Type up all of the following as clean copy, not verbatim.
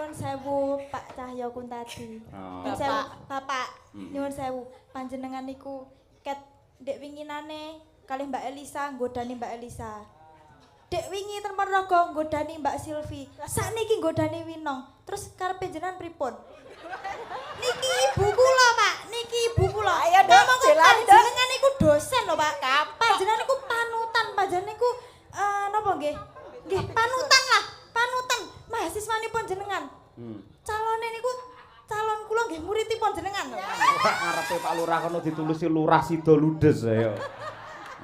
Nyuwun sewu Pak Cahyo Kuntadi. Oh. Nyuwun sewu Bapak, Mm-mm. nyuwun sewu panjenengan niku ket ndek winginane kalih Mbak Elisa nggodani Mbak Elisa. Dek wingi ten Ponorogo nggodani Mbak Silvi. Sakniki nggodani Winong. Terus karepe jenengan pripun? Niki ibu kula, Pak. Niki ibu kula. Ayo, Dok, Ngomong kok jelas, Dok. panjenengan niku dosen lho, Pak. Panjenengan niku panutan, panjenengan niku napa nggih? Nggih, panutan lah, panutan mahasiswanipun jenengan. Calone niku calon kula nggih muridipun jenengan lho. Ngarepe Pak Lurah kono ditulisi Lurah Sida Ludes ayo.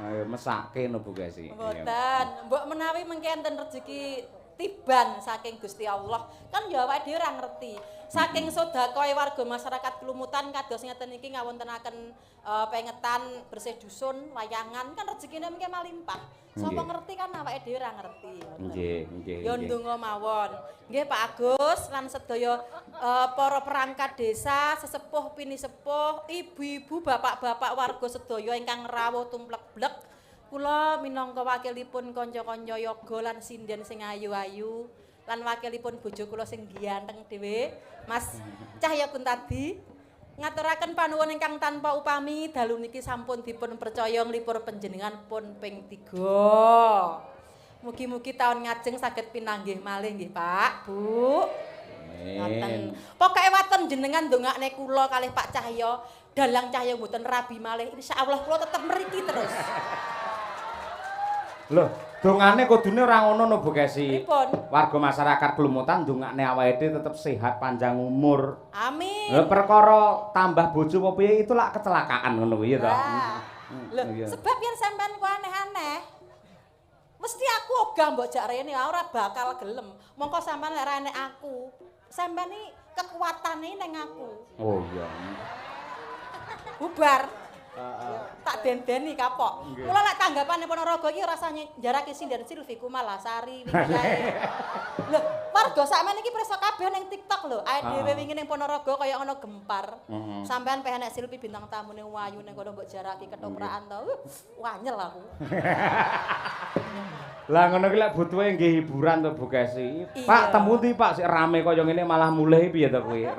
Ayo mesake no Bu Kesi. Mboten. Mbok menawi mengke enten rejeki tiban saking Gusti Allah. Kan ya awake dhewe ora ngerti. Saking sedekahe warga masyarakat Klumutan kados ngeten iki ngawontenaken pengetan bersih dusun, wayangan kan rezekine mengke malimpah. Sapa ngerti kan awake dhewe ora ngerti. Nggih, nggih. Ya ndonga mawon. Nggih Pak Agus lan sedaya para perangkat desa, sesepuh pinisepuh, ibu-ibu, bapak-bapak warga sedaya ingkang rawuh tumplek-blek. Kula minangka wakilipun kanca-kanca yoga lan sinden sing ayu-ayu lan wakilipun bojo kula sing ganteng dhewe, Mas Cahya Kuntadi, ngaturaken panuwun ingkang tanpa upami. Dalu niki sampun dipun percaya nglipur panjenengan pun ping 3. Mugi-mugi taun ngajeng saged pinanggih malih nggih Pak, Bu. Ngoten. Pokoke waton jenengan ndongakne kula kalih Pak Cahya, Dalang Cahya mboten rabi malih, insyaallah kula tetep mriki terus. Loh, dongane kudune ora ngono no Bu Kesi. Pripun? Warga masyarakat Klumutan ndongakne awake dhewe tetep sehat panjang umur. Amin. Lah perkara tambah bojo apa piye itu lak kecelakaan ngono kuwi ya toh. Lah. Lho, sebab yen sampean ku aneh-aneh, mesti aku ogah mbok jak rene, ora bakal gelem. Mongko sampean lek ora enek aku, sampean iki kekuatane ning aku. Oh iya. Bubar. Tak dendeni kapok. Mula lek tanggapane Ponorogo iki rasane jarake sinden Silvi Kumalasari wingi kae. Lho, warga sakmene iki pirsa kabeh ning TikTok lho. Awake dhewe wingi ning Ponorogo kaya ngono gempar. Sampean peh nek Silvi bintang tamune wayu ning kono mbok jaraki ketoprakan to. Wanyel aku. Lah ngono ki lek butuhe nggih hiburan to Bu Kesi. Pak temu ndi Pak sik rame kaya ngene malah mulih piye to kuwi.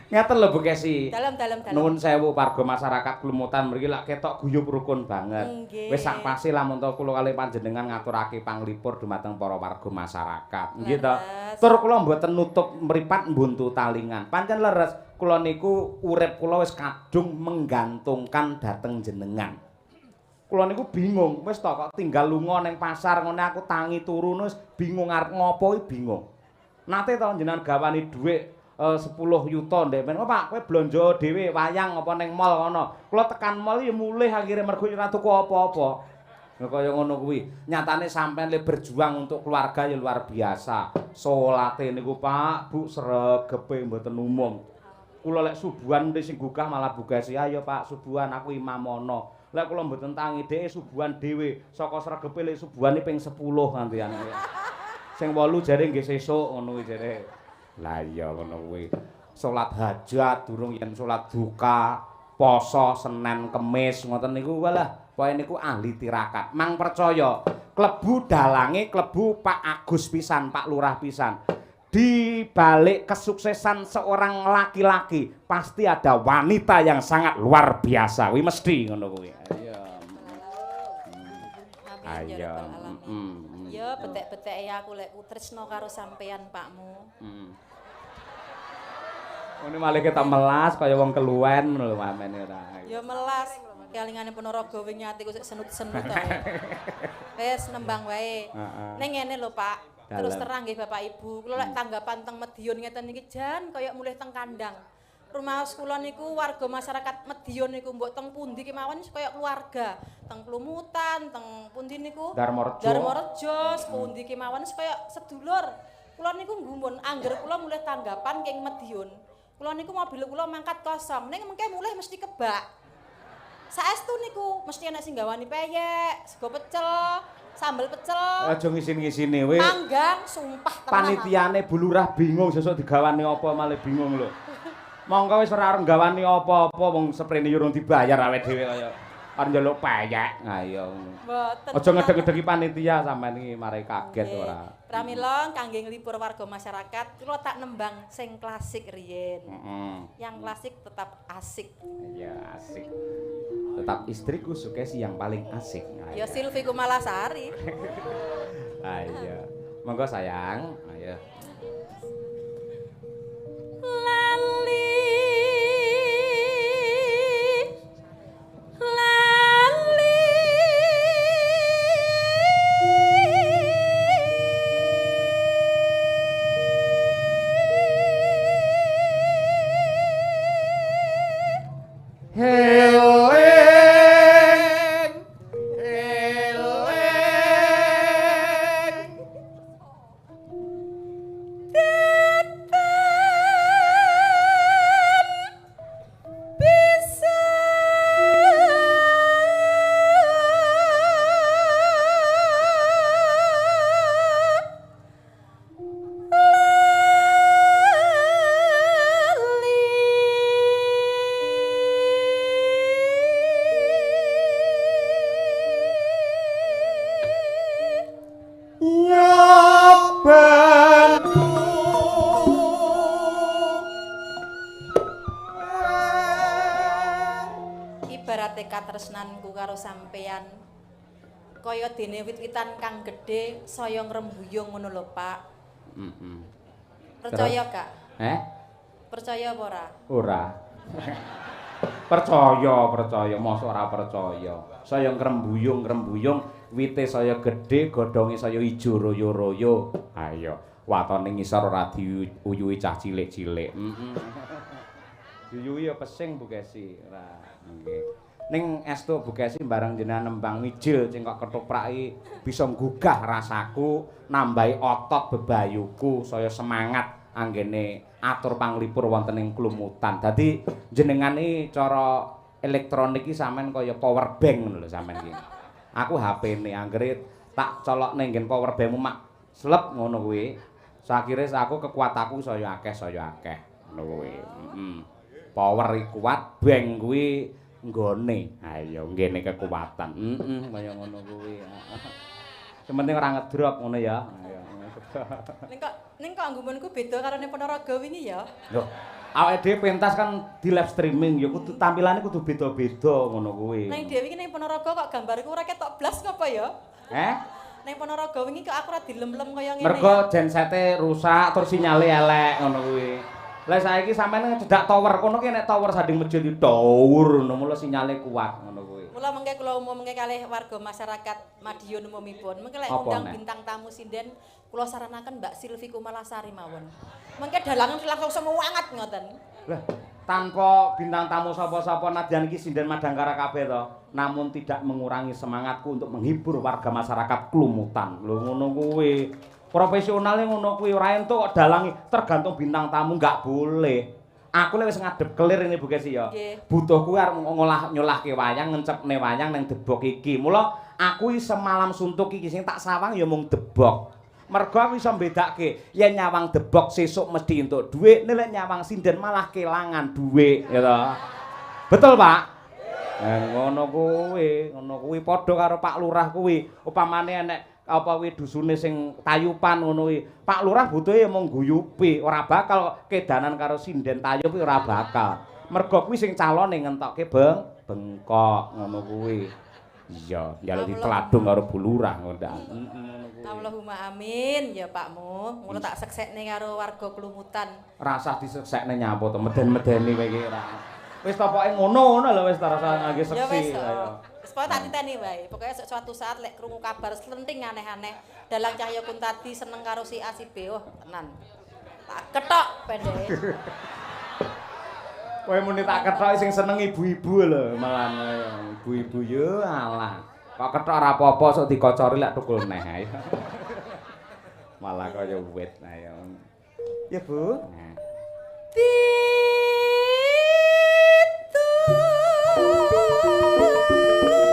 Ngeten lho Bu Kesi. Dalem dalem dalem. Nuwun sewu warga masyarakat Klumutan mriki lak ketok guyub rukun banget. Wis sak pase lamun to kula kalih panjenengan ngaturake panglipur dumateng para warga masyarakat. Nggih to. Tur kula mboten nutup mripat mbuntu talingan. Pancen leres kula niku urip kula wis kadung menggantungkan dhateng jenengan. Kula niku bingung, wis to kok tinggal lunga ning pasar ngene aku tangi turu wis bingung arep ngopo iki bingung. Nate to jenengan gawani dhuwit 10 yuta ndek men, "Oh Pak, kowe blonjo dhewe wayang apa ning mall ngono." Kula tekan mall ya mulih akhire mergo ora tuku apa-apa. Lha kaya ngono kuwi. Nyatane sampean le berjuang untuk keluarga ya luar biasa. Salate niku Pak, Bu sregepe mboten umum. Kula lek subuhan mesti sing gugah malah Bu Kesi, "Ayo Pak, subuhan aku imam ana." Lek kula mboten tangi dhek subuhan dhewe, saka sregepe lek subuhane ping 10 ngantian. Sing 8 jare nggih sesuk ngono kuwi jare. Lah iya ngono kuwi. Salat hajat durung yen salat duka, poso Senin Kemis ngoten niku walah, pokoke niku ahli tirakat. Mang percaya, klebu dalange klebu Pak Agus pisan, Pak Lurah pisan. Di balik kesuksesan seorang laki-laki pasti ada wanita yang sangat luar biasa. Kuwi mesti ngono kuwi. Ayo. Amin ya Ayo. rabbal alamin. Ya betek-beteke aku lek tresno karo sampean Pakmu. Ngene malah ketok melas kaya wong keluwen ngono lho mamene ora. Ya melas. Kelingane Ponorogo wingi atiku sik senut-senut ae. Wis nembang wae. Ning ngene lho Pak. Terus terang nggih Bapak Ibu, kula lek tanggapan teng Medion ngeten niki jan kaya mulih teng kandang. Rumaos kula niku warga masyarakat Medion niku mbok teng pundi kemawon wis kaya keluarga. Teng Plumutan, teng pundi niku? Darmorejo. Darmorejo, sepundi kemawon wis kaya sedulur. Kula niku nggumun angger kula mulih tanggapan king Medion. Kula niku mobil kula mangkat kosong, ning mengke mulih mesti kebak. Saestu niku mesti ana sing gawani peyek, sego pecel, sambel pecel. Aja ngisin-ngisine we. Panggang, sumpah tenan. Panitiane Bu Lurah bingung sesuk digawani apa malah bingung lho. Mongko wis ora arep nggawani apa-apa wong sprene yo urung dibayar awake dhewe kaya. Arep njaluk peyek. Ha iya. Mboten. Aja ngedeg-edegi panitia sampean iki mari kaget ora. Pramila kangge nglipur warga masyarakat kula tak nembang sing klasik riyin. Heeh. Yang klasik tetap asik. Iya, asik. Tetap istriku Sukesi yang paling asik. Ya Silvi Kumalasari. Ha iya. Monggo sayang. Ayo. Lali lali Heling heling bisa lali nyobanku ibarate katresnanku karo sampeyan kaya dene wit-witan kang gedhe saya ngrembuyung ngono lho Pak. Heeh. Percaya gak? Eh? Percaya apa ora? Ora. Percaya, percaya, mosok ora percaya. Saya ngrembuyung-ngrembuyung, wite saya gedhe, godhonge saya ijo royo-royo. Ayo, watone ngisor ora diuyuhi cah cilik-cilik. Heeh. Diuyuhi ya pesing Bu Kesi. Ora, nggih. Ning estu Bu Kesi bareng jenengan nembang mijil sing kok kethopraki bisa nggugah rasaku, nambahi otot bebayuku, saya semangat anggene atur panglipur wonten ing klumutan. Dadi jenengan iki cara elektronik iki sampean kaya power bank ngono lho sampean iki. Aku HP-ne anggere tak colokne nggen power bankmu mak slep ngono kuwi. Sakire aku kekuatanku saya akeh ngono kuwi. Heeh. Power iki kuat, bank kuwi nggone. Ayo nggene kekuatan. Heeh, kaya ngono kuwi. Sing penting ora ngedrop ngono ya. Ayo. Ning kok nggumunku beda karo ning Ponorogo wingi ya. Lho, awake dhewe pentas kan di live streaming ya kudu tampilane kudu beda-beda ngono kuwi. Ning dhewe iki ning Ponorogo kok gambarku ora ketok blas ngopo ya? Eh? Ning Ponorogo wingi kok aku ora dilem-lem kaya ngene. Mergo gensete rusak terus sinyale elek ngono kuwi. Lah saiki sampean cedhak tower kono ki nek tower sanding masjid iki tower ngono mula sinyale kuat ngono kuwi. Mula mengke kula umumke kalih warga masyarakat Madiun umumipun. Mengke lek ngundang bintang tamu sinden kula saranaken Mbak Silvi Kumalasari mawon. Mengke dalangan langsung semangat ngoten. Lah, tanpa bintang tamu sapa-sapa nadyan iki sinden Madangkara kabeh to, namun tidak mengurangi semangatku untuk menghibur warga masyarakat Klumutan. Lho ngono kuwi. Profesionale ngono kuwi ora entuk kok dalangi tergantung bintang tamu enggak boleh. Aku lek wis ngadep kelir ini Bu Kesi ya. Butuhku arep ngolah nyolahke wayang, ngencepne wayang ning debok iki. Mula aku semalam suntuk iki sing tak sawang ya mung debok. Mergo aku iso mbedake yen nyawang debok sesuk mesti entuk dhuwit, nek lek nyawang sinden malah kelangan dhuwit, ya toh. Betul, Pak? Ngono kuwi, ngono kuwi padha karo Pak Lurah kuwi. Upamane enek apa kuwi dusune sing tayupan ngono kuwi. Pak Lurah butuhe ya mung guyupi, ora bakal kedanan karo sinden tayub kuwi ora bakal. Mergo kuwi sing calone ngentokke bengkok ngono kuwi. Iya, njaluk diteladung karo Bu Lurah ngono ta. Allahumma amin ya Pakmu. Ngono tak seksekne karo warga Klumutan. Rasah diseksekne nyapo to, meden-medeni kowe iki ora. Wis pokoke ngono ngono lho wis ta rasah ngangge seksi. Ya wis. Wis pokoke tak titeni wae. Pokoke suatu saat lek krungu kabar slenting aneh-aneh, dalang Cahya Kuntadi seneng karo si A si B, oh tenan. Tak kethok pendeke. Kowe muni tak kethok sing seneng ibu-ibu lho malah ibu-ibu yo alah. Kok kethok ora apa-apa sok dikocori lek tukul neh ayo. Malah kaya wit ayo. Ya Bu. Nah.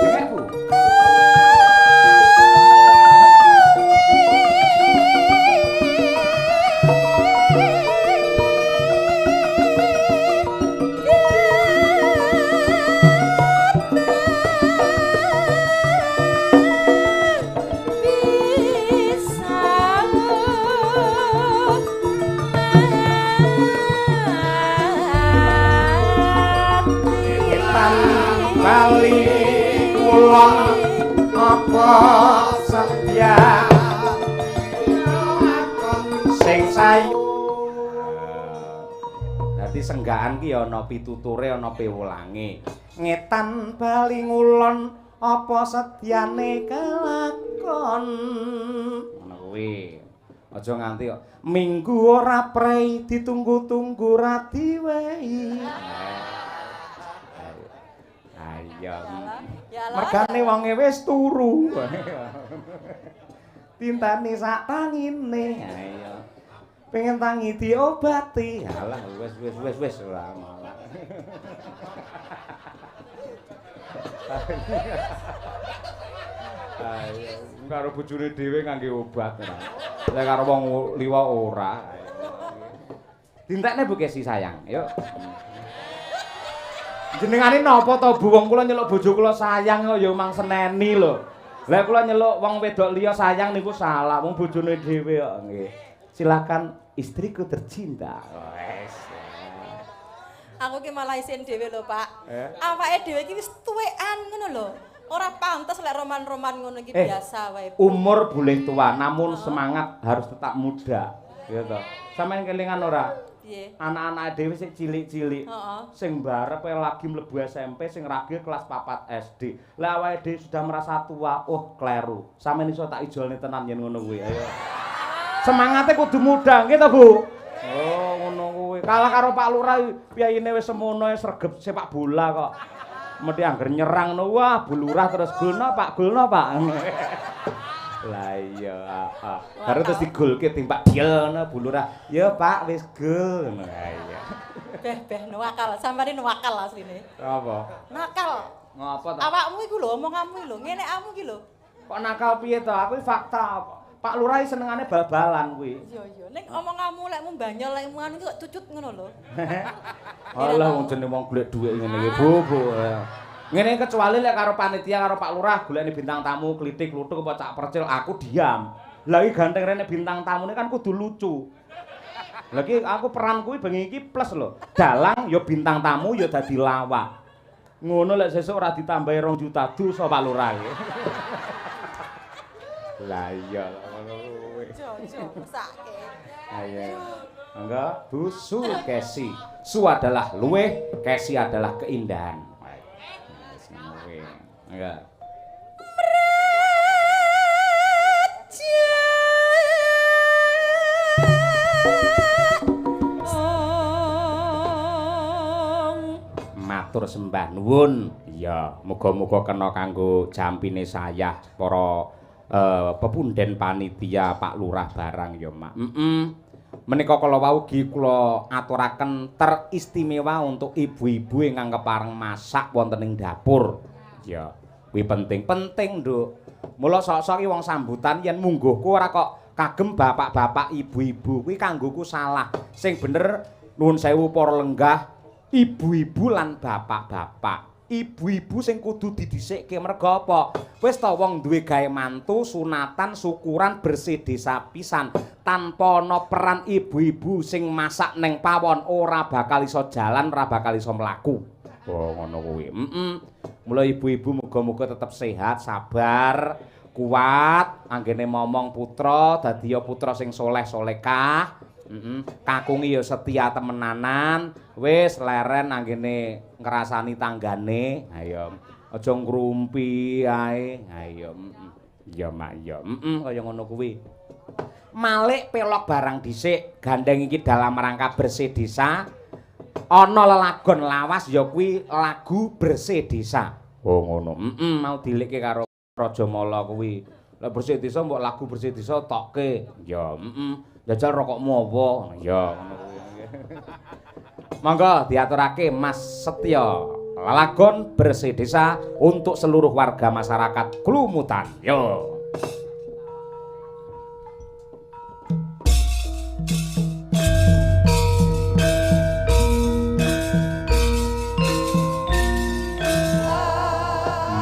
Dengek Bu. bali kulon apa setya sing sayu. Dadi senggakan ki ana pituture ana piwulange. Ngetan bali ngulon apa setyane kelakon. Ngono kuwi. Aja nganti kok minggu ora prei ditunggu-tunggu ra diwehi. Ayo. Mergane wonge wis turu. Tintane sak tangine. Ayo. Pengen tangi diobati. Alah wis wis wis wis ora malah. Ayo, karo bojone dhewe ngangge obat ora. Lah karo wong liwa ora. Dintekne Bu Kesi sayang, yuk. Jenengane napa to Bu, wong kula nyeluk bojo kula sayang kok ya mang seneni lho. Lah kula nyeluk wong wedok liya sayang niku salah, wong bojone dhewe kok nggih. Silakan istriku tercinta. Wes. Aku ki malah isin dhewe lho, Pak. Awake dhewe iki wis tuwekan ngono lho. Ora pantes lek roman-roman ngono iki biasa wae. Umur boleh tua, namun semangat harus tetap muda. Ya toh. Sampeyan kelingan ora? Piye? Anak-anak dhewe sik cilik-cilik. Sing barepe lagi mlebu SMP, sing ragil kelas 4 SD. Lah awake dhewe sudah merasa tua, oh kleru. Sampeyan iso tak ijolne tenan yen ngono kuwi. Ayo. Semangate kudu muda, nggih to, Bu? Oh, ngono kuwi. Kalah karo Pak Lurah, piyayine wis semono sregep sepak bola kok. Mesti angger nyerang no, wah Bu Lurah terus golno Pak, golno Pak. Lah iya, heeh. Baru terus digolke timpak diel ngono Bu Lurah. Ya Pak wis gol ngono. Iya. Beh-beh nakal, sampeyan nakal asline. Apa? Nakal. Ngopo to? Awakmu iku lho, omonganmu lho, ngenekmu iki lho. Kok nakal piye to? Aku fakta apa? Pak Lurah senengane bal-balan kuwi. Iya iya, ning omonganmu lekmu banyol lekmu anu kok cucut ngono lho. Alah wong jenenge wong golek dhuwit ngene iki, Bu, Bu. Ngene kecuali lek karo panitia karo Pak Lurah golekne bintang tamu klitik kluthuk apa cak percil aku diam. Lah iki ganteng rene bintang tamune kan kudu lucu. Lah iki aku peran kuwi bengi iki plus lho. Dalang ya bintang tamu ya dadi lawak. Ngono lek sesuk ora ditambahi 2 juta dosa Pak Lurah iki. Lah iya ngono kuwi. Aja mesake. Ayo. Monggo Bu Su Kesi. Su adalah luweh, Kesi adalah keindahan. Wis ngono kuwi. Monggo. Matur sembah nuwun. Iya, muga-muga kena kanggo jampine sayah para pepunden panitia Pak Lurah barang ya, Mak. Menika kala wau ugi kula aturaken teristimewa untuk ibu-ibu ingkang kepareng masak wonten ing dapur. Ya, kuwi penting-penting, Nduk. Mula sok-sok iki wong sambutan yen mungguhku ora kok kagem bapak-bapak ibu-ibu kuwi kanggoku salah. Sing bener nuwun sewu para lenggah, ibu-ibu lan bapak-bapak. Ibu-ibu sing kudu didhisikke mergo apa? Wis ta wong duwe gawe mantu, sunatan, syukuran, bersih desa pisan. Tanpa ana peran ibu-ibu sing masak neng pawon ora bakal iso jalan, ora bakal iso mlaku. Oh ngono kuwi. Mula ibu-ibu muga-muga tetep sehat, sabar, kuat, anggene momong putra dadi ya putra sing soleh-solekah. Kakungi ya setia temenanan, wis leren anggene ngrasani tanggane. Ayo aja ngrumpi ae. Ayo ya Mak ya. Kaya ngono kuwi. Malik pelok barang dhisik, gandeng iki dalam rangka bersih desa. Ana lelagon lawas ya kuwi lagu bersih desa. Oh ngono. Mau dilikke karo Raja Mala kuwi. Lah bersih desa mbok lagu bersih desa tokke. Ya, Jajal rokokmu apa? Ya ngono kuwi. Monggo diaturake Mas Setyo. Lelagon bersih desa untuk seluruh warga masyarakat Klumutan. Yo.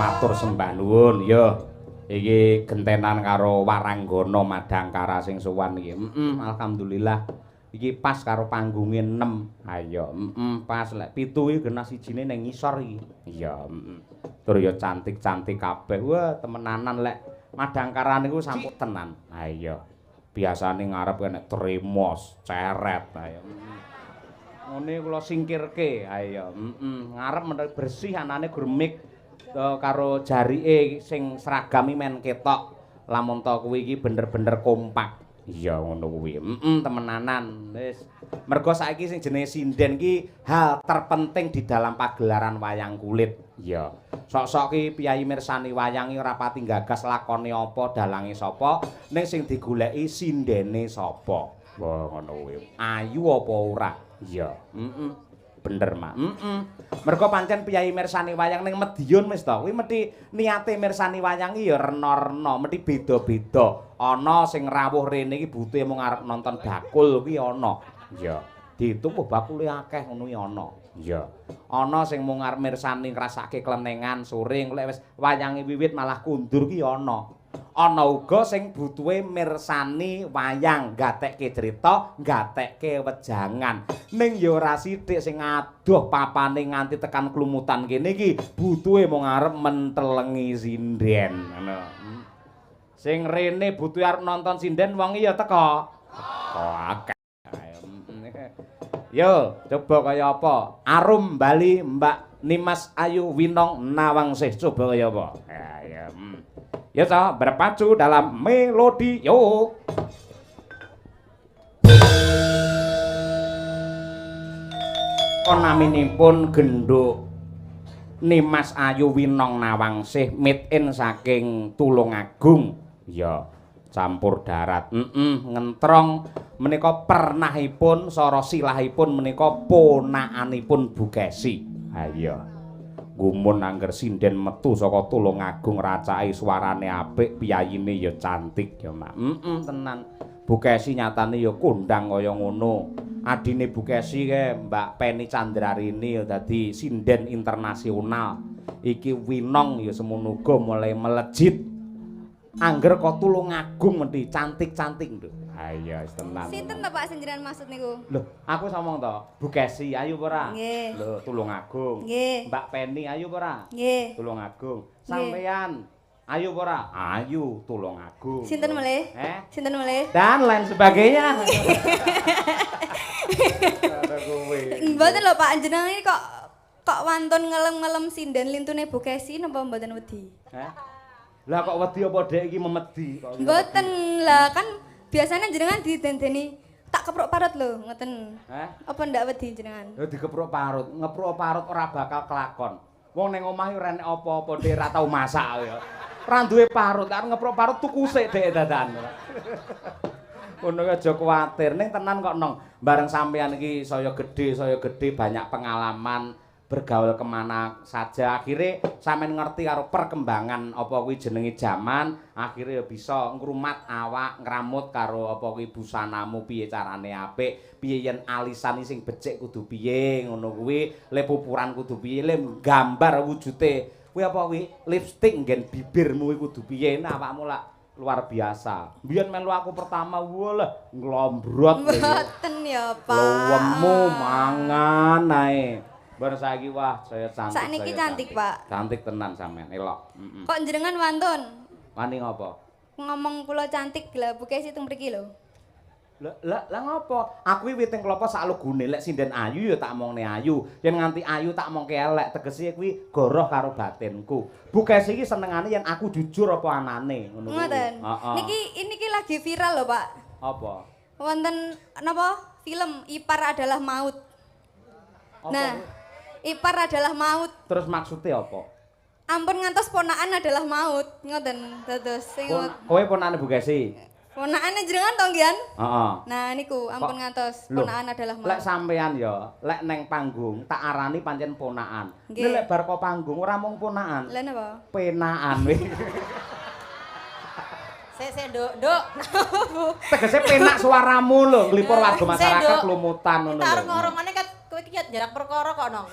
Matur sembah nuwun yo. Iki gentenan karo Waranggana Madangkara sing sowan iki. Alhamdulillah. Iki pas karo panggunge 6. Ayo, pas lek 7 iki genah sijine ning ngisor iki. Iya, Tur ya cantik-cantik kabeh. Wah, temenanan lek Madangkara niku sampun tenan. Ha iya. Biasane ngarep enek tremos, ceret. Ha iya. Ngene kula singkirke. Ha iya, heeh. Ngarep menawi bersih anane gur mik karo jarike sing seragam men ketok. Lamun to kuwi iki bener-bener kompak. Iya ngono kuwi. Heeh, temenanan. Wis. Mergo saiki sing jenenge sinden ki hal terpenting di dalam pagelaran wayang kulit. Iya. Sok-sok ki piyayi mirsani wayang ora pati gagas lakone apa, dalange sapa, ning sing digoleki sindene sapa. Wah, ngono kuwi. Ayu apa ora? Iya. Heeh. Bener, Mak. Heeh. Mergo pancen piyayi mirsani wayang ning Mediun wis to. Kuwi mesti niate mirsani wayang iki ya rena-rena, mesti beda-beda. Ana sing rawuh rene iki butuhe mung arep nonton bakul kuwi ana. Iya. Ditumpuh bakule akeh ngono kuwi ana. Iya. Ana sing mung arep mirsani ngrasake klenengan sore lek wis wayange wiwit malah kundur ki ana. Ana uga sing butuhe mirsani wayang, gatekke crita, gatekke wejangan. Ning ya ora sithik sing adoh papane nganti tekan klumutan kene iki butuhe mung arep mentelengi sinden. Ngono. Sing rene butuhe arep nonton sinden wong ya teko. Teko akeh. Yo, coba kaya apa? Arum Bali Mbak Nimas Ayu Winong Nawangsih coba kaya apa? Ya, ya. Ya toh, berpacu dalam melodi yo. Naminipun genduk Nimas Ayu Winong Nawangsih mit-in saking Tulungagung. Ya, campur darat. Ngentrong menika pernahipun sora silahipun menika ponakanipun Bu Kesi. Ha iya. Gumun angger sinden metu saka Tulungagung racake suarane apik, piyayine ya cantik ya, Mak. Tenan. Bu Kesi nyatane ya kondang kaya ngono. Adine Bu Kesi kae Mbak Penny Chandrarini ya dadi sinden internasional. Iki Winong ya semono uga mulai melejit. Angger kok Tulungagung mesti cantik-cantik lho. Ha iya wis tenan. Sinten to Pak sing jenengan maksud niku? Lho, aku ngomong to, Bu Kesi ayu apa ora? Nggih. Lho, Tulungagung. Nggih. Mbak Penny ayu apa ora? Nggih. Tulungagung. Sampeyan ayu apa ora? Ayu, Tulungagung. Sinten melih? Sinten melih? Dan lain sebagainya. Mboten lho Pak, jenengan iki kok wantun ngelem-ngelem sinden lintune Bu Kesi napa mboten wedi? Heh. Lah kok wedi apa dhek iki memedi kok? Mboten lah kan biasanya jenengan didendeni tak keprok parut lho ngoten. Heh? Apa ndak wedi jenengan? Ya dikeprok parut, ngeprok parut ora bakal kelakon. Wong ning omah ora enek apa-apa dhek ora tau masak ya. Ora duwe parut, arep ngeprok parut tuku sik dhek dadakan. Ngono aja kuwatir, ning tenan kok nong. Bareng sampean iki saya gedhe banyak pengalaman bergaul kemana saja, akhirnya sampean ngerti karo perkembangan apa kuwi jenenge jaman, akhirnya ya bisa ngrumat awak, ngramut karo apa kuwi busanamu piye carane apik, piye yen alisan sing becik kudu piye ngono kuwi, le pupuran kudu piye, le gambar wujute kuwi apa kuwi lipstik nggen bibirmu kuwi kudu piye, nah awakmu lak luar biasa. Biyen melu aku pertama walah nglombrot. Mboten ya, Pak. Lewemu mangan ae. Bar saiki wah saya cantik. Sakniki cantik, Pak. Cantik tenan sampean, elok. Kok jenengan wantun? Wani ngopo? Ngomong kula cantik lha Bu Kesi teng mriki lho. Lah lah ngopo? Aku iki witing klopo sak lugune lek sinden ayu ya tak omongne ayu. Yen nganti ayu tak omongke elek, tegese kuwi goroh karo batinku. Bu Kesi iki senengane yen aku jujur apa anane ngono kuwi. Ngoten. Niki ini ki lagi viral lho, Pak. Apa? Wonten napa? Film Ipar Adalah Maut. Apa? Nah, Ipar adalah maut. Terus maksudnya apa? Ampun ngantos ponakan adalah maut. Ngoten dados sing kowe ponakane Bu Kesi. Ponakane jenengan to nggih? Heeh. Nah niku ampun ngantos ponakan adalah maut. Lek sampean ya, lek neng panggung tak arani pancen ponakan. Nek lek bar kok panggung ora mung ponakan. Lha napa? Penaan weh. Sik sik Nduk, Nduk. Tegese penak suaramu lho, nglipur warga masyarakat klumutan ngono lho. Tak arung-arungane kat kowe iki jarak perkara kok, Nong.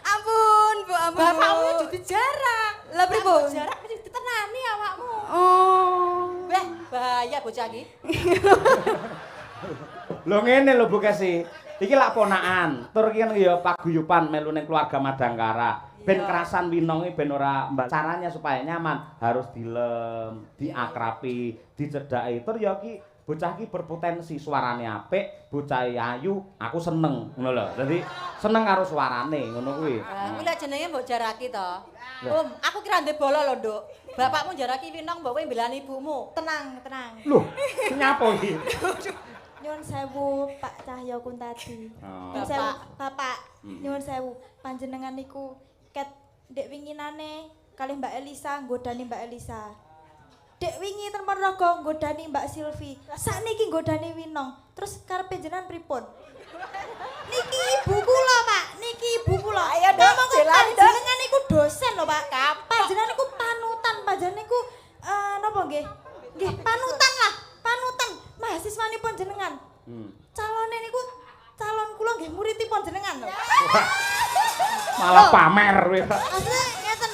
Ampun, Bu, ampun. Bapakmu jadi jarak. Lah pripun? Jarak mesti ditenani awakmu. Oh. Weh, bahaya bocah iki. Lho ngene lho Bu Kesi. Iki lak ponakan, tur iki kan ya paguyuban melu ning keluarga Madangkara. Ben kerasan Winonge ben ora caranya supaya nyaman harus dilem, diakrabi, dicedhaki. Tur ya ki bocah ki berpotensi suarane apik, bocah ayu, aku seneng ngono lho. Dadi seneng karo suarane ngono kuwi. Lah kuwi lek jenenge mbok jaraki to. Om, aku kira ndek bola lho, Nduk. Bapakmu jaraki Winong mbok kowe mbelani ibumu. Tenang, tenang. Loh, nyapa iki? Nyuwun sewu Pak Cahyo Kuntadi. Nyuwun sewu Bapak. Nyuwun sewu panjenengan niku ket ndek winginane kalih Mbak Elisa nggodani Mbak Elisa. Dek wingi ten Ponorogo nggodani Mbak Silvi. Sakniki nggodani Winong. Terus karepe jenengan pripun? Niki ibu kula, Pak. Niki ibu kula. Ayo, Dok, panjenengan niku dosen lho, Pak. Panjenengan niku panutan, panjenengan niku napa nggih? Nggih, panutan lah, panutan mahasiswanipun jenengan. Calone niku calon kula nggih muridipun jenengan lho. Malah pamer kowe. Asline ngeten.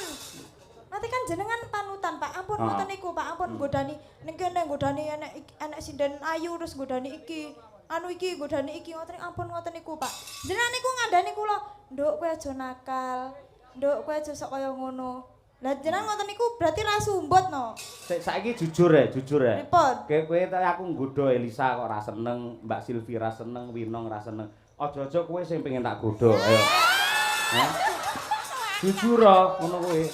Nanti kan jenengan panutan, Pak. Ampun ngoten niku, Pak. Ampun nggodani ning kene nggodani enek sinden ayu terus nggodani iki. Anu iki nggodani iki ngoten ampun ngoten niku, Pak. Jenengan niku ngandani kula, "Nduk, kowe aja nakal. Nduk, kowe aja sok kaya ngono." Lah jenengan ngoten niku berarti ra sumbut no. Sik saiki jujur ya, jujur ya. Pripun? Kowe aku nggodho Elisa kok ra seneng, Mbak Silvi ra seneng, Winong ra seneng. Aja-aja kowe sing pengen tak godho. Ayo. Hah? Jujur oh, ngono kuwi.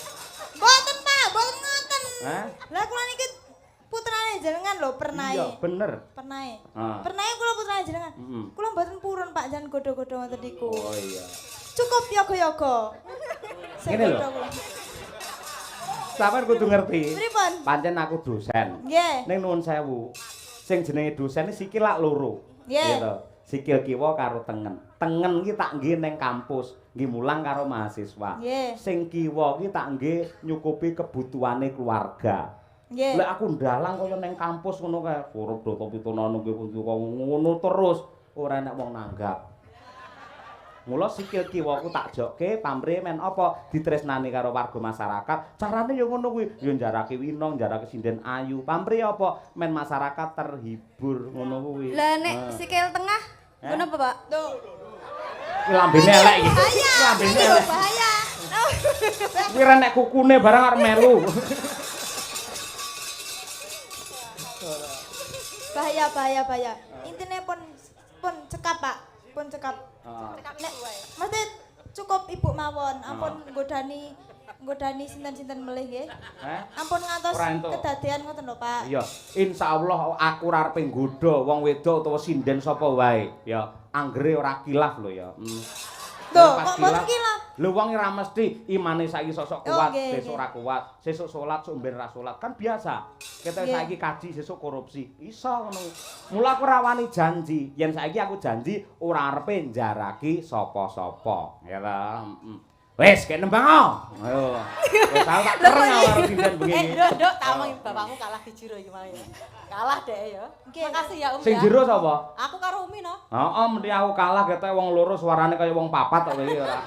Mboten, Pak, mboten ngoten. Hah? Lah kula niki putrane jenengan lho pernae. Iya, bener. Pernae. Ah. Pernae kula putrane jenengan. Kula mboten purun Pak jan godho-godho ngoten niku. Oh iya. Cukup yoga-yoga. Sing Ngene lho. godho kula. Sampeyan kudu ngerti. Pripun? Pancen aku dosen. Nggih. Ning nuwun sewu. Sing jenenge dosen iki sikil lak loro. Nggih. Gitu. Sikil kiwa karo tengen. Tengen iki tak nggih ning kampus, nggih mulang karo mahasiswa. Nggih. Sing kiwa iki tak nggih nyukupi kebutuhane keluarga. Nggih. Lek aku ndalang kaya ning kampus ngono kae, korup data pitono nggih ngono terus, ora enek wong nanggap. Mula sikil kiwaku tak jokke pamrih men apa ditresnani karo warga masyarakat. Carane ya ngono kuwi, ya njarake Winong, njarake sinden ayu. Pamrih apa men masyarakat terhibur ngono kuwi. Lah nek sikil tengah ngono apa, Pak? Tuh. Kuwi lambene elek iki. Bahaya. Lambene Iki lho elek. bahaya. Kuwi ra nek kukune barang arep melu. Bahaya, bahaya, bahaya. Intine pun cekap, Pak. Pun cekap. Nek mesti cukup ibu mawon, ampun nggodani sinten-sinten melih nggih. Heh? Ampun ngantos kedadean ngoten lho, Pak. Iya, insyaallah aku ora arepe nggodha wong wedok utawa sinden sapa wae, ya. Anggere ora kilaf lho ya. Lho, kok mboten kilaf? Lho wong ora mesti imane saiki sosok kuat, sesuk ora kuat, sesuk salat, sok mben ra salat. Kan biasa. Kita saiki kaji, sesuk korupsi. Iso ngono. Mula aku ora wani janji. Yen saiki aku janji ora arepe njaraki sapa-sapa. Ya ta. Wis, kek nembang. Ayo. Wis aku tak kereng karo sinden bengi iki. Nduk, Nduk, tak omongi bapakmu kalah di jero iki malah ya. Kalah dhek ya. Makasih ya, Om. Sing jero sapa? Aku karo Umi no. Heeh, mesti aku kalah ketoke wong loro suarane kaya wong papat kok iki ora.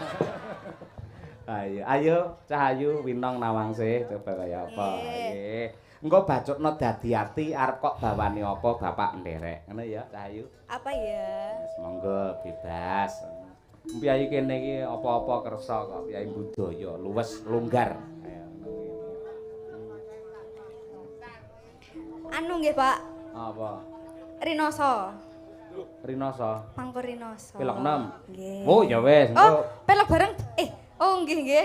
Ayo, ayo Cahayu Winong Nawangsih coba kaya apa. Nggih. Engko bacutno dadi ati arep kok bawane apa bapak nderek. Ngono ya, Cahayu. Apa ya? Wis monggo bebas. Piyayi kene iki apa-apa kersa kok, piyayi budaya luwes longgar. Ayo ngono kuwi. Anu nggih, Pak. Apa? Rinoso. Rinoso. Pangkur Rinoso. Pelok 6. Nggih. Oh, ya wis, engko. Oh, pelok bareng. Oh nggih nggih.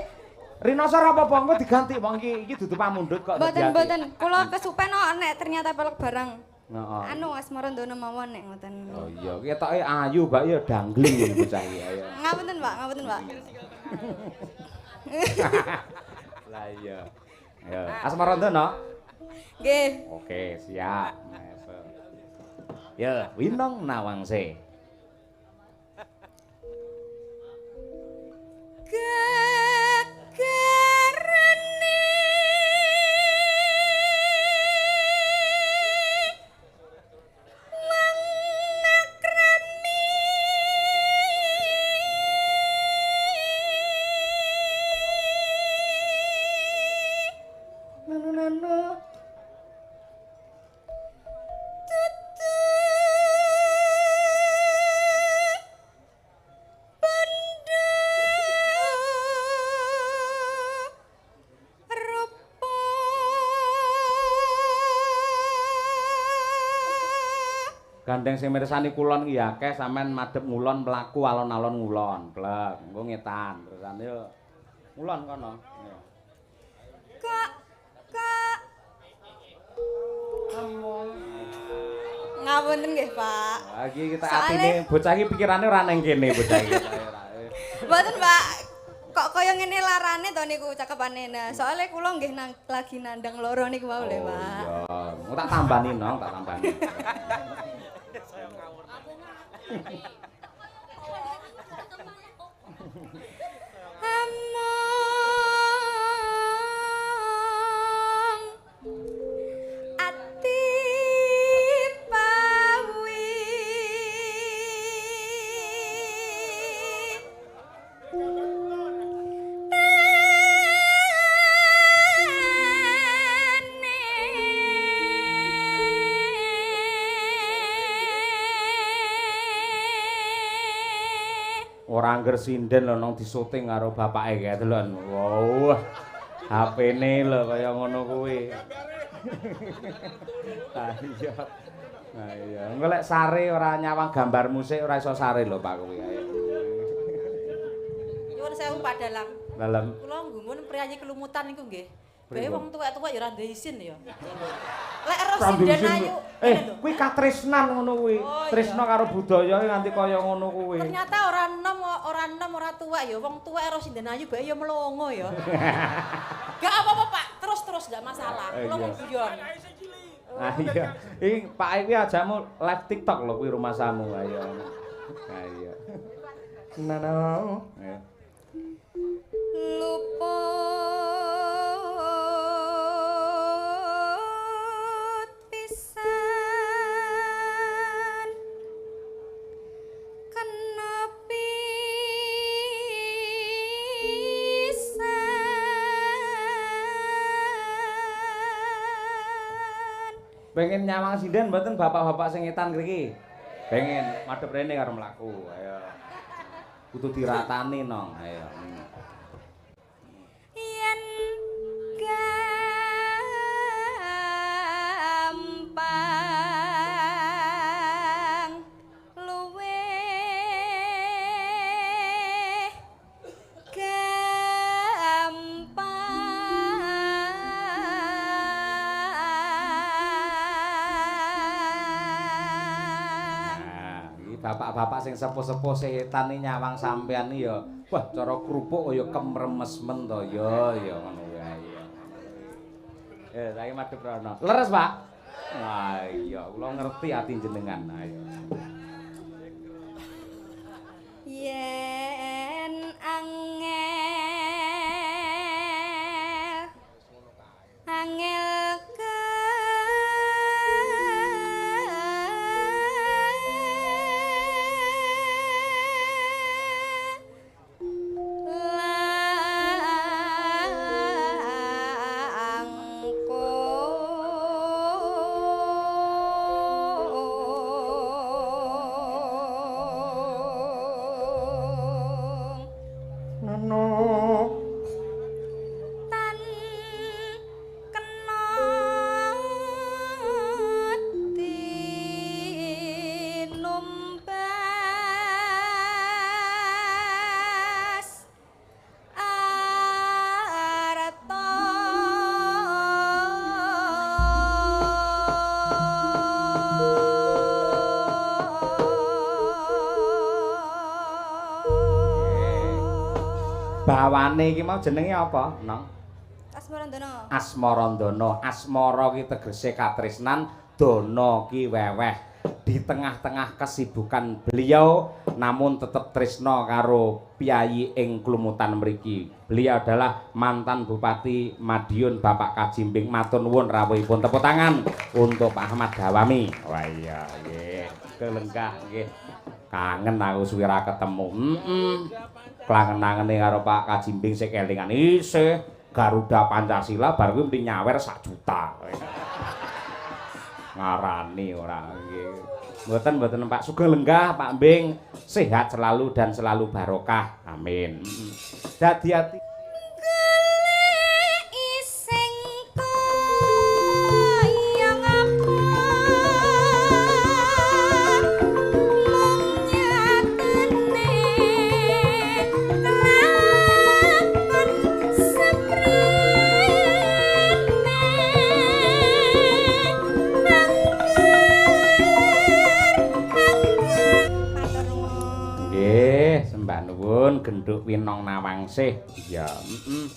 Rinoso ora apa-apa engko diganti wong iki iki dudu pamundhut kok. Mboten mboten. Kula kesupen kok nek ternyata pelok bareng. Heeh. Anu Asmarandana mawon nek ngoten. Oh iya, ketoke ayu Mbak ya dangling iki bocah iki ayo. Ngapunten, Pak, ngapunten, Pak. Lah iya. Ayo, Asmarandana. Nggih. Oke, siap. Ya, Winong Nawangsih. Gegerane wong nakrami Nano-nano tutu bondo. Gandeng sing mirsani kulon ki akeh, sampean madhep ngulon mlaku alon-alon ngulon. Blek, engko ngetan terusan yo. Ngulon kono. Kak, kak. Ngapunten nggih, Pak. Lagi kita atine bocah iki pikirane ora nang kene bocah iki. Mboten, Pak. Kok kaya ngene larane to niku cakepane. Nah, soalnya kula nggih lagi nandang loro niku wau lho, Pak. Oh iya. Engko tak tambani, Nong, tak tambani. Among ati pawi Ora angger sinden lho nang disuting karo bapake kae delon. Wah. HP-ne lho kaya ngono kuwi. Iya. Nah iya, engko lek sare ora nyawang gambar musik ora iso sare lho Pak kuwi. Ayo. Nyuwun sewu Pak Dalang. Dalem. Kula nggumun priyayi kelumutan niku nggih. Bae wong tuwek-tuwek ya ora ndek isin ya. Lek ero sinden ayu. Kuwi katresnan ngono kuwi. Tresna karo budaya nganti kaya ngono kuwi. Ternyata ora enom ora tuwek ya. Wong tuwek ero sinden ayu bae ya melongo ya. Gak apa-apa Pak, terus-terus ndak masalah. Kula mau guyon. Ah iya. Iki Pak iki ajamu live TikTok lho kuwi rumasamu ayo. Ha iya. Nano. Luput pisan kena pisan. Pengen nyawang sinden mboten bapak-bapak sing ngetan ngriki? Pengen madhep rene karo mlaku. Ayo. Kudu diratani nong, ayo. Yen gampang luwih gampang. Nah, iki bapak-bapak sing sepuh-sepuh setan iki nyawang sampean iki ya. Wah, cara kerupuk kaya kemremes men to ya, ya ngono wae ya. Saiki madhep rono. Leres, Pak? Wah, iya, kula ngerti ati jenengan. Ayo. Yen angel angel tan kena tinumbas arta. Bawane iki mau jenenge apa, Nong? Asmarandana. Asmarandana. Asmara ki tegese katresnan, dana ki weweh. Di tengah-tengah kesibukan beliau namun tetep tresna karo piyayi ing klumutan mriki. Beliau adalah mantan Bupati Madiun Bapak Kajimbing. Matur nuwun rawuhipun. Tepuk tangan untuk Pak Ahmad Dawami. Wah iya nggih, kelenggah nggih. Kangen aku suwi ra ketemu. Klangen-angene karo Pak Kajimbing sik kelingan isih Garuda Pancasila bar kuwi mesti nyawer 1 juta. Ngarani ora nggih. Mboten Pak, sugeng lenggah Pak Mbing, sehat selalu dan selalu barokah. Amin. Dadi ati sing kaya ngapa. Nuwun Genduk Winong Nawangsih. Iya, heeh.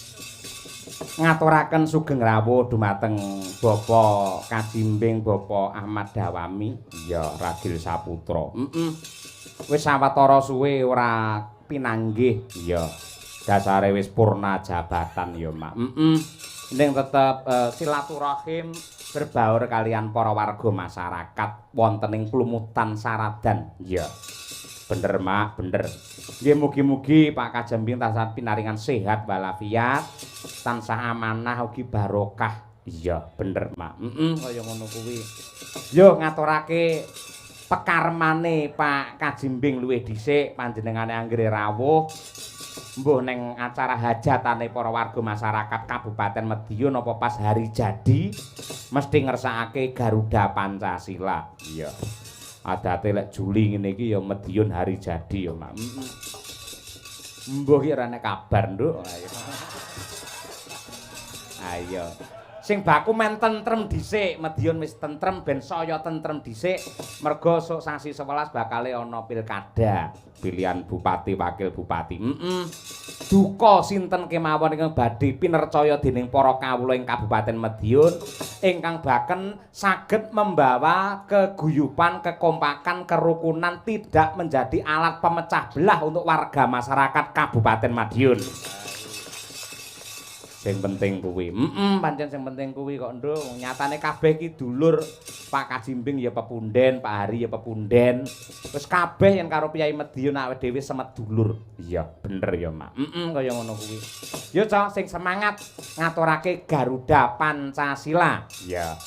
Ngaturaken sugeng rawuh dumateng Bapak Kajimbing Bapak Ahmad Dawami. Iya, Ragil Saputra. Heeh. Wis sawetara suwe ora pinanggih. Iya. Dasare wis purna jabatan ya, Mak. Heeh. Ning tetep silaturahim berbaur kalian para warga masyarakat wonten ing Plumutan Saradan. Iya. Bener, Mak, bener. Nggih mugi-mugi Pak Kajimbing tansah pinaringan sehat walafiat, tansah amanah ugi barokah. Iya, bener, Mak. Heeh, kaya ngono kuwi. Yo ngaturake pekarmane Pak Kajimbing luwih dhisik panjenengane anggere rawuh mbuh ning acara hajatane para warga masyarakat Kabupaten Madiun apa pas hari jadi mesti ngersakake Garuda Pancasila. Iya. Adate lek Juli ngene iki ya Madiun hari jadi ya, Mak. Heeh. Mbuh ki ora nek kabar, Nduk. Ayo. Ayo. Sing baku men tentrem dhisik, Madiun wis tentrem ben saya tentrem dhisik mergo sok sasi 11 bakale ana pilkada, pilihan bupati wakil bupati. Heeh. Duka sinten kemawon ingkang badhe pinercaya dening para kawula ing Kabupaten Madiun ingkang baken saged membawa keguyupan, kekompakan, kerukunan tidak menjadi alat pemecah belah untuk warga masyarakat Kabupaten Madiun. Sing penting kuwi. Heeh, pancen sing penting kuwi kok, Nduk. Wong nyatane kabeh iki dulur. Pak Kajimbing ya pepunden, Pak Hari ya pepunden. Wis kabeh yen karo Piyai Madiun awake dhewe semet dulur. Iya, bener ya, Mak. Heeh, kaya ngono kuwi. Yo, Cok, sing semangat ngaturake Garuda Pancasila. Iya.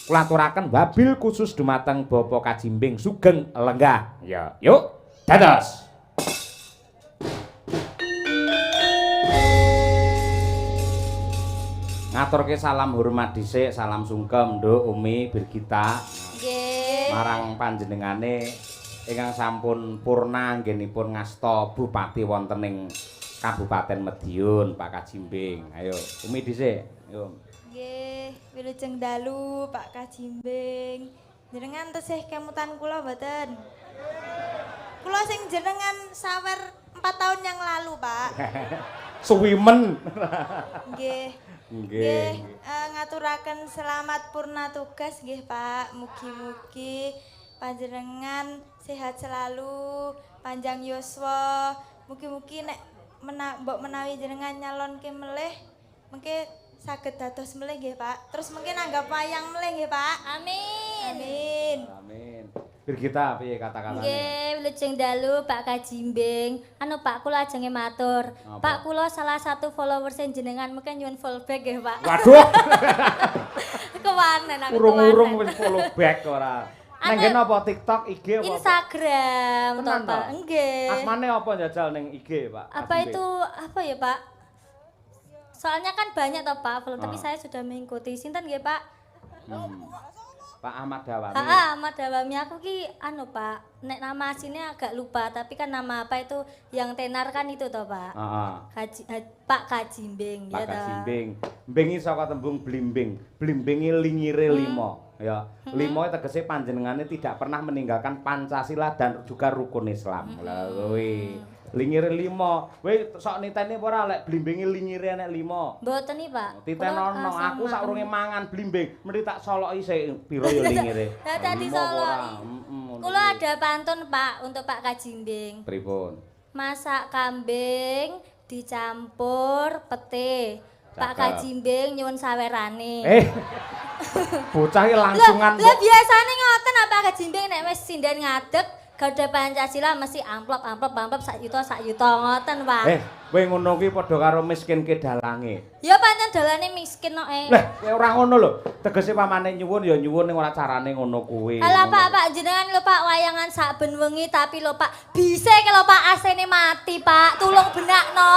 Kula aturaken wabil khusus dumateng Bapak Kajimbing sugeng lenggah. Iya, yuk, dados. Ngaturke salam hormat dhisik, salam sungkem Nduk Umi Birgita. Nggih. Marang panjenengane ingkang sampun purna anggenipun ngasta bupati wonten ing Kabupaten Madiun, Pak Kajimbing. Ayo, Umi dhisik. Yo. Nggih, wilujeng dalu Pak Kajimbing. Jenengan tesih kemutan kula mboten? Kula sing jenengan sawer 4 tahun yang lalu, Pak. Suwimen. Nggih. Nggih. Ngaturaken selamat purna tugas nggih, Pak. Mugi-mugi panjenengan sehat selalu, panjang yuswa. Mugi-mugi nek mbok menawi jenengan nyalonke melih, mengke saged dados melih nggih, Pak. Terus mengke nanggap wayang melih nggih, Pak. Amin. Amin. Amin. Birgita piye kata-katane? Nggih, wilujeng dalu Pak Kajimbing. Anu Pak kula ajenge matur. Apa? Pak kula salah satu followers jenengan mungkin nyuwun follow back nggih, Pak. Waduh. Kewanen aku. Urung-urung wis follow back ora. Nang Anu, ngene apa TikTok, IG apa? Instagram to, Tenan Pak. ta? Nggih. Asmane apa njajal ning IG, Pak? Apa itu apa ya, Pak? Soalnya kan banyak toh Pak follow, tapi saya sudah mengikuti. Sinten nggih, Pak? Pak Ahmad Dawami. Heeh, Ahmad Dawami aku ki anu Pak, nek nama aslinya agak lupa, tapi kan nama apa itu yang tenar kan itu toh Pak. Heeh. Pak Kajimbing Pak ya toh. Kajimbing. Mbingi saka tembung blimbing. Blimbingi lingire lima, ya. Lima tegese panjenengane tidak pernah meninggalkan Pancasila dan juga rukun Islam. Lah kuwi. Lingire lima. Kowe sok niteni apa ora lek blimbingi lingire enek lima? Mboten nih Pak. Titenono aku saurunge mangan blimbing, mesti tak soloki sik piro ya lingire. Lah tadi soloki. Kula ada pantun Pak untuk Pak Kajimbing. Pripun? Masak kambing dicampur pete. Pak Kajimbing nyuwun sawerane. Bocah iki langsungan. Lah biasane ngoten Pak Kajimbing nek wis sinden ngadeg Garuda Pancasila mesti amplop amplop amplop sak yuta ngoten Pak. Kowe ngono kuwi padha karo miskinke dalange. Ya pancen dalane miskin kok. Lah, kowe ora ngono lho. Tegese pamane nyuwun ya nyuwun ning ora carane ngono kuwi. Alah Pak, Pak jenengan lho Pak wayangan saben wengi tapi lho Pak bise ke lho Pak AC-ne mati Pak. Tulung benakno.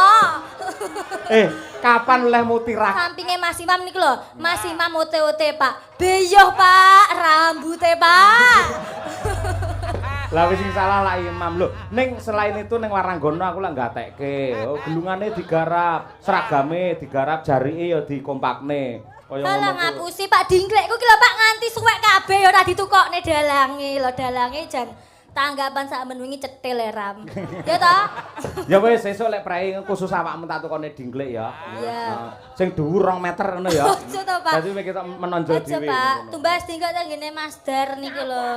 Kapan olehmu tirak? Sampinge Mas Imam niku lho, Mas Imam ote-ote Pak. Beyoh Pak, rambute Pak. Lah wis sing salah lah Imam lho. Ning selain itu ning Waranggono aku lah gatekke. Oh, gelungane digarap, seragame digarap, jarike ya dikompakne. Kaya ngono. Lah ngapusi Pak dingklekku ki lho Pak nganti suwek kabeh ya ora ditukokne dalange. Lho dalange jan Tanggapan sak men wingi cetil e ram. Ya toh? Ya wis sesuk lek prei khusus awakmu tak tukone dingklik ya. Iya. Sing dhuwur 2 meter ngono ya. Ojo to, Pak. Dadi mek ketok menonjol Ojo, dhewe. Pak. Tumbas dingklik teng ngene Mas Dar niki lho.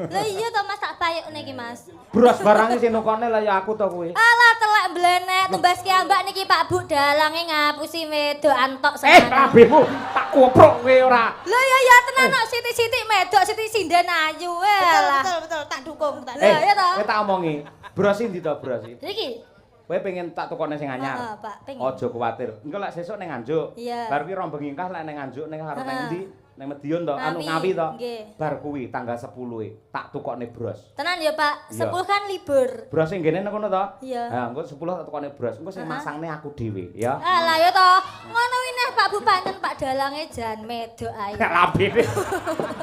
Lho iya to Mas tak payukne iki Mas. Bros barange sing nukone lah ya aku to kuwi. Alah telek mblenek tumbas ki ambak niki Pak Bu dalange ngapusi wedok antok Eh, senengane. kabehmu tak koprok kowe ora. Lho ya ya tenan kok sithik-sithik medok sithik sinden ayu Betul, lah. betul, betul, tak dukung, tak Lah, iya toh? Kowe tak omongi. Bros ndi to bros? Iki. Kowe pengen tak tukone sing anyar. Heeh, Pak, pengen. Aja kuwatir. Engko lek sesuk ning Nganjuk. Iya. Bar kuwi rombeng ingkah lek ning Nganjuk ning arep ning Heeh. endi? Ning Medion to, anu Ngawi, Ngawi to. nggih. Bar kuwi tanggal 10 e tak tukokne bros. Tenan ya Pak, Iya. 10 kan libur. Bros sing ngene nang kono to? Iya. Ha, engko 10 tak tukokne bros. Engko sing Heeh. masangne aku dhewe ya. Alah ya toh, ngono kuwi neh Pak Bu pancen Pak dalange jan medok ae. Lambene.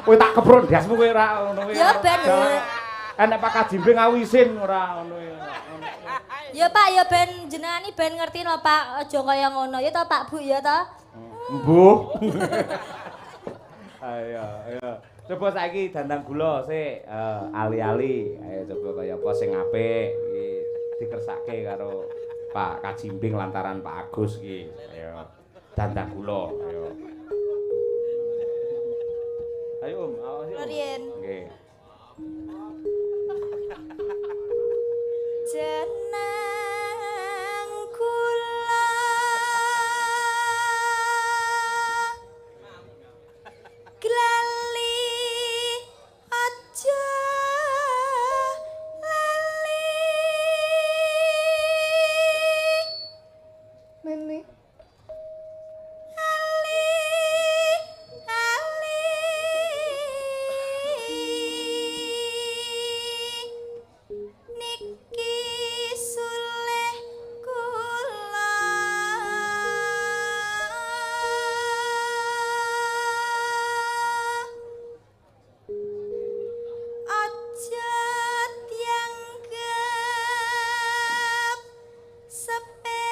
Kowe tak keprok ndasmu kowe ora ngono kuwi. Ya ben. Enek Pak Kajimbing aku isin ora ngono kuwi. Ya Pak, ya ben jenengan iki ben ngerti no Pak, aja kaya ngono ya toh Pak Bu ya toh. Mbuh. Ayo, ayo. Coba saiki dandang gula sik, ali-ali. Ayo coba kaya apa sing apik iki dikersake karo Pak Kajimbing lantaran Pak Agus iki. Ayo. Dandang gula, ayo. Ayo Om, awas Om. Lorien. Nggih. Jeneng kula glali aja lali Nene. ali ali niki suleh kula aja dianggep sepele.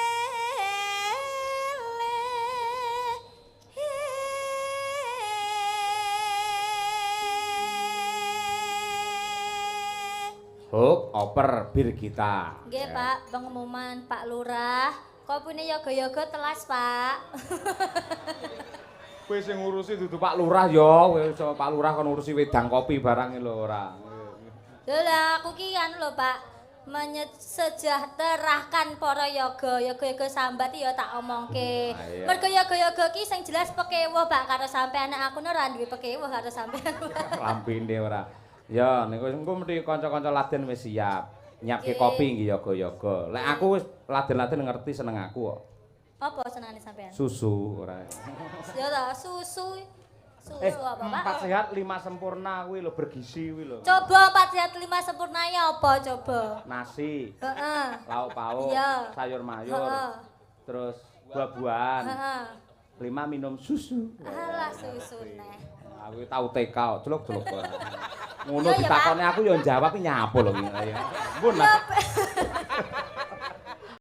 Hop, oper bir kita. Nggih Pak, pengumuman Pak Lurah. Kopine yoga-yoga telas Pak. Kowe sing ngurusi dudu Pak Lurah ya, kowe iso Pak Lurah kon ngurusi wedang kopi barang lho ora. Lho lah aku ki anu lho Pak, menyesejahterakan para yoga, yoga-yoga sambat ya tak omongke. Ah, iya. Mergo yoga-yoga ki sing jelas pekewuh Pak karo sampean, nek aku ora duwe pekewuh karo sampean. Lambene ora. Ya niku engko mesti kanca-kanca laden wis siap. Nyiapke Nggih. kopi nggih yoga-yoga. Lek aku wis laden-laden ngerti seneng aku kok. Apa senengane sampean? Susu ora. Ya ta, susu. Susu apa Pak? 4 sehat 5 sempurna kuwi lho bergizi kuwi lho. Coba 4 sehat 5 sempurna ya apa coba? Nasi, Heeh. lauk pauk, Iya. sayur mayur, Heeh. terus buah-buahan. Heeh. 5 minum susu. Alah susu neh. Aku tau TK kok, celuk-celuk ora. Ngono Iya, ya, ditakoni aku ya jawab iki nyapo lho iki. Ayo. Mbun lah.